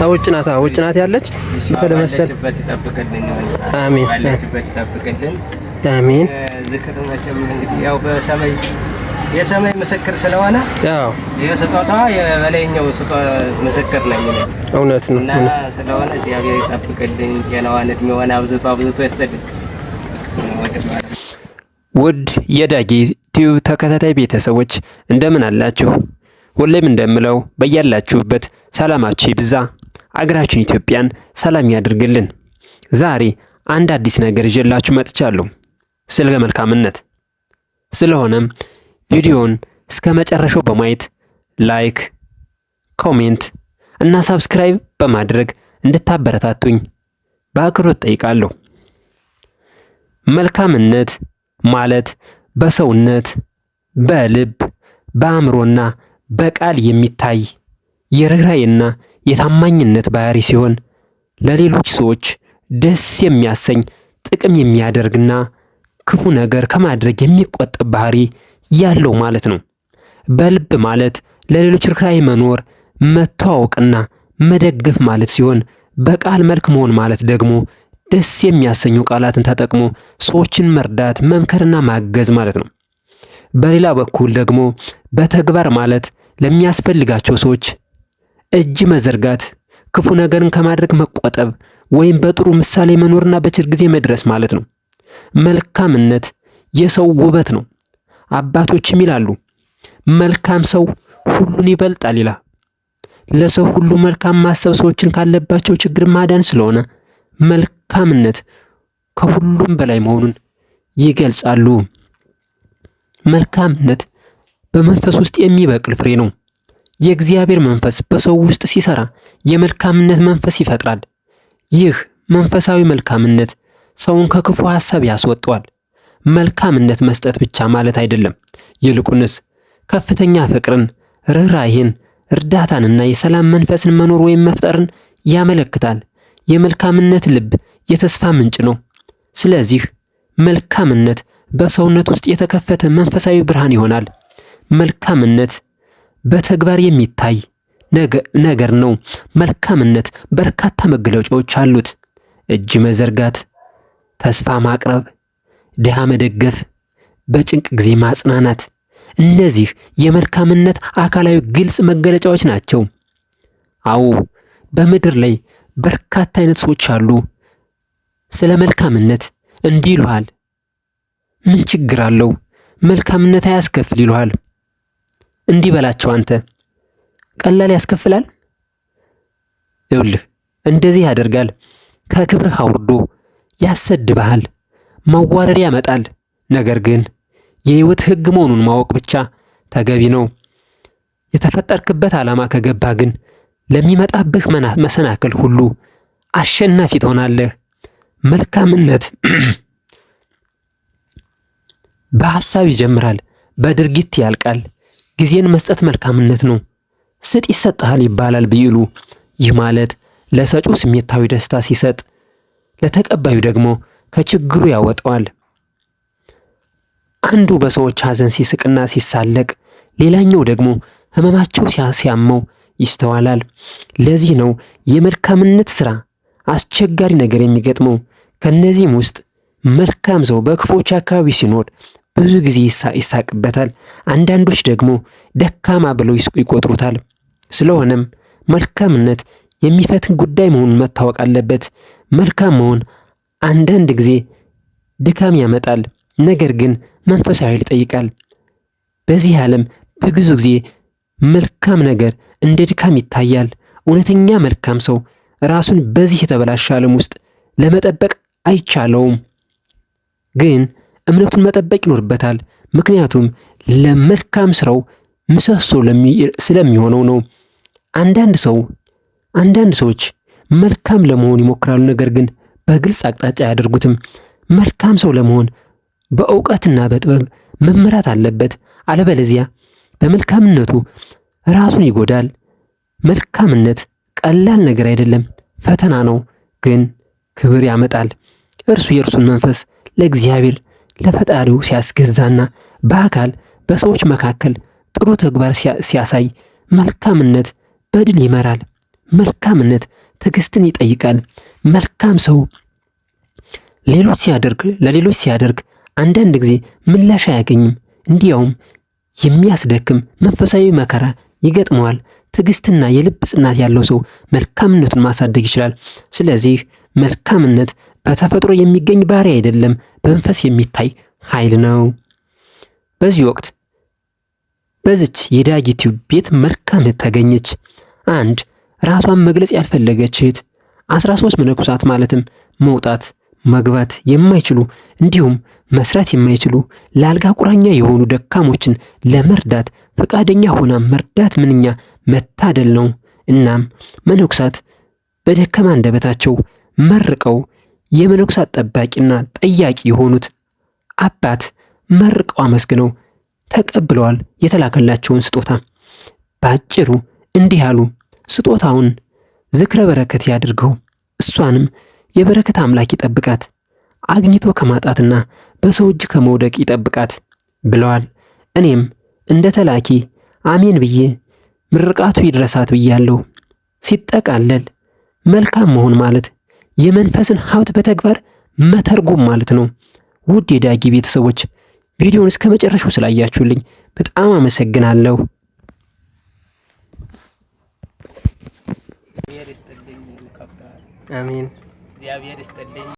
ውጭ ናት። ውጭ ናት ያለች ተለመሰል። ባለችበት ይጠብቅልን። አሜን። ባለችበት ይጠብቅልን። አሜን። ዝክር መቼም እንግዲህ ያው በሰማይ የሰማይ ምስክር ስለሆነ አዎ የስጦታ የበላይኛው ምስክር ነኝ እኔ። እውነት ነው። እና ስለሆነ እግዚአብሔር ይጠብቅልኝ፣ ጤናዋን እድሜዋን አብዝቶ አብዝቶ ይስጥልኝ። ውድ የዳጊ ቲዩብ ተከታታይ ቤተሰቦች እንደምን አላችሁ? ሁሌም እንደምለው በያላችሁበት ሰላማችሁ ይብዛ፣ አገራችን ኢትዮጵያን ሰላም ያድርግልን። ዛሬ አንድ አዲስ ነገር ይዤላችሁ መጥቻለሁ፣ ስለ መልካምነት። ስለሆነም ቪዲዮውን እስከ መጨረሻው በማየት like፣ comment እና subscribe በማድረግ እንድታበረታቱኝ በአክብሮት ጠይቃለሁ። መልካምነት ማለት በሰውነት፣ በልብ፣ በአእምሮና በቃል የሚታይ የርኅራኄና የታማኝነት ባህሪ ሲሆን ለሌሎች ሰዎች ደስ የሚያሰኝ፣ ጥቅም የሚያደርግና ክፉ ነገር ከማድረግ የሚቆጠብ ባህሪ ያለው ማለት ነው። በልብ ማለት ለሌሎች ርኅራኄ መኖር፣ መተዋወቅና መደገፍ ማለት ሲሆን በቃል መልክ መሆን ማለት ደግሞ ደስ የሚያሰኙ ቃላትን ተጠቅሞ ሰዎችን መርዳት፣ መምከርና ማገዝ ማለት ነው። በሌላ በኩል ደግሞ በተግባር ማለት ለሚያስፈልጋቸው ሰዎች እጅ መዘርጋት፣ ክፉ ነገርን ከማድረግ መቆጠብ ወይም በጥሩ ምሳሌ መኖርና በችግር ጊዜ መድረስ ማለት ነው። መልካምነት የሰው ውበት ነው። አባቶችም ይላሉ መልካም ሰው ሁሉን ይበልጣል ይላል። ለሰው ሁሉ መልካም ማሰብ ሰዎችን ካለባቸው ችግር ማዳን ስለሆነ መልካምነት ከሁሉም በላይ መሆኑን ይገልጻሉ። መልካምነት በመንፈስ ውስጥ የሚበቅል ፍሬ ነው። የእግዚአብሔር መንፈስ በሰው ውስጥ ሲሰራ የመልካምነት መንፈስ ይፈጥራል። ይህ መንፈሳዊ መልካምነት ሰውን ከክፉ ሐሳብ ያስወጣዋል። መልካምነት መስጠት ብቻ ማለት አይደለም። ይልቁንስ ከፍተኛ ፍቅርን፣ ርኅራኄን፣ እርዳታንና የሰላም መንፈስን መኖር ወይም መፍጠርን ያመለክታል። የመልካምነት ልብ የተስፋ ምንጭ ነው። ስለዚህ መልካምነት በሰውነት ውስጥ የተከፈተ መንፈሳዊ ብርሃን ይሆናል። መልካምነት በተግባር የሚታይ ነገር ነው። መልካምነት በርካታ መገለጫዎች አሉት። እጅ መዘርጋት፣ ተስፋ ማቅረብ፣ ድሃ መደገፍ፣ በጭንቅ ጊዜ ማጽናናት። እነዚህ የመልካምነት አካላዊ ግልጽ መገለጫዎች ናቸው። አዎ በምድር ላይ በርካታ አይነት ሰዎች አሉ። ስለ መልካምነት እንዲህ ይሉሃል፣ ምን ችግር አለው? መልካምነት አያስከፍል ይሉሃል። እንዲህ በላቸው አንተ ቀላል ያስከፍላል? ይኸውልህ እንደዚህ ያደርጋል። ከክብርህ አውርዶ ያሰድብሃል፣ መዋረድ ያመጣል። ነገር ግን የህይወት ህግ መሆኑን ማወቅ ብቻ ተገቢ ነው። የተፈጠርክበት ዓላማ ከገባ ግን ለሚመጣብህ መሰናክል ሁሉ አሸናፊ ትሆናለህ። መልካምነት በሐሳብ ይጀምራል፣ በድርጊት ያልቃል። ጊዜን መስጠት መልካምነት ነው። ስጥ ይሰጥሃል ይባላል ብይሉ። ይህ ማለት ለሰጪው ስሜታዊ ደስታ ሲሰጥ፣ ለተቀባዩ ደግሞ ከችግሩ ያወጣዋል። አንዱ በሰዎች ሐዘን ሲስቅና ሲሳለቅ፣ ሌላኛው ደግሞ ህመማቸው ሲያመው ይስተዋላል። ለዚህ ነው የመልካምነት ስራ አስቸጋሪ ነገር የሚገጥመው። ከነዚህም ውስጥ መልካም ሰው በክፎች አካባቢ ሲኖር ብዙ ጊዜ ይሳቅበታል። አንዳንዶች ደግሞ ደካማ ብለው ይቆጥሩታል። ስለሆነም መልካምነት የሚፈትን ጉዳይ መሆኑን መታወቅ አለበት። መልካም መሆን አንዳንድ ጊዜ ድካም ያመጣል፣ ነገር ግን መንፈሳዊ ኃይል ይጠይቃል። በዚህ ዓለም በብዙ ጊዜ መልካም ነገር እንደ ድካም ይታያል። እውነተኛ መልካም ሰው ራሱን በዚህ የተበላሸ ዓለም ውስጥ ለመጠበቅ አይቻለውም፣ ግን እምነቱን መጠበቅ ይኖርበታል። ምክንያቱም ለመልካም ስራው ምሰሶ ስለሚሆነው ነው። አንዳንድ ሰው አንዳንድ ሰዎች መልካም ለመሆን ይሞክራሉ፣ ነገር ግን በግልጽ አቅጣጫ አያደርጉትም። መልካም ሰው ለመሆን በእውቀትና በጥበብ መመራት አለበት። አለበለዚያ በመልካምነቱ ራሱን ይጎዳል። መልካምነት ቀላል ነገር አይደለም፣ ፈተና ነው፣ ግን ክብር ያመጣል። እርሱ የእርሱን መንፈስ ለእግዚአብሔር ለፈጣሪው ሲያስገዛና በአካል በሰዎች መካከል ጥሩ ተግባር ሲያሳይ መልካምነት በድል ይመራል። መልካምነት ትዕግስትን ይጠይቃል። መልካም ሰው ሌሎች ሲያደርግ ለሌሎች ሲያደርግ አንዳንድ ጊዜ ምላሽ አያገኝም። እንዲያውም የሚያስደክም መንፈሳዊ መከራ ይገጥመዋል። ትዕግስትና የልብ ጽናት ያለው ሰው መልካምነቱን ማሳደግ ይችላል። ስለዚህ መልካምነት በተፈጥሮ የሚገኝ ባህሪ አይደለም፣ በመንፈስ የሚታይ ኃይል ነው። በዚህ ወቅት በዚች የዳጊ ቲዩብ ቤት መልካም እህት ተገኘች። አንድ ራሷን መግለጽ ያልፈለገች እህት 13 መነኮሳት ማለትም መውጣት መግባት የማይችሉ እንዲሁም መስራት የማይችሉ ለአልጋ ቁራኛ የሆኑ ደካሞችን ለመርዳት ፈቃደኛ ሆና መርዳት ምንኛ መታደል ነው። እናም መነኮሳት በደከማ አንደበታቸው መርቀው የመነኮሳት ጠባቂና ጠያቂ የሆኑት አባት መርቀው አመስግነው ተቀብለዋል የተላከላቸውን ስጦታ። በአጭሩ እንዲህ አሉ። ስጦታውን ዝክረ በረከት ያድርገው፣ እሷንም የበረከት አምላክ ይጠብቃት፣ አግኝቶ ከማጣትና በሰው እጅ ከመውደቅ ይጠብቃት ብለዋል። እኔም እንደ ተላኪ አሜን ብዬ ምርቃቱ ይድረሳት ብያለሁ። ሲጠቃለል መልካም መሆን ማለት የመንፈስን ሀብት በተግባር መተርጎም ማለት ነው። ውድ የዳጊ ቤተሰቦች ቪዲዮውን እስከ መጨረሻው ስላያችሁልኝ በጣም አመሰግናለሁ። እግዚአብሔር ይስጥልኝ። ከፍተዋል። አሜን። እግዚአብሔር ይስጥልኝ።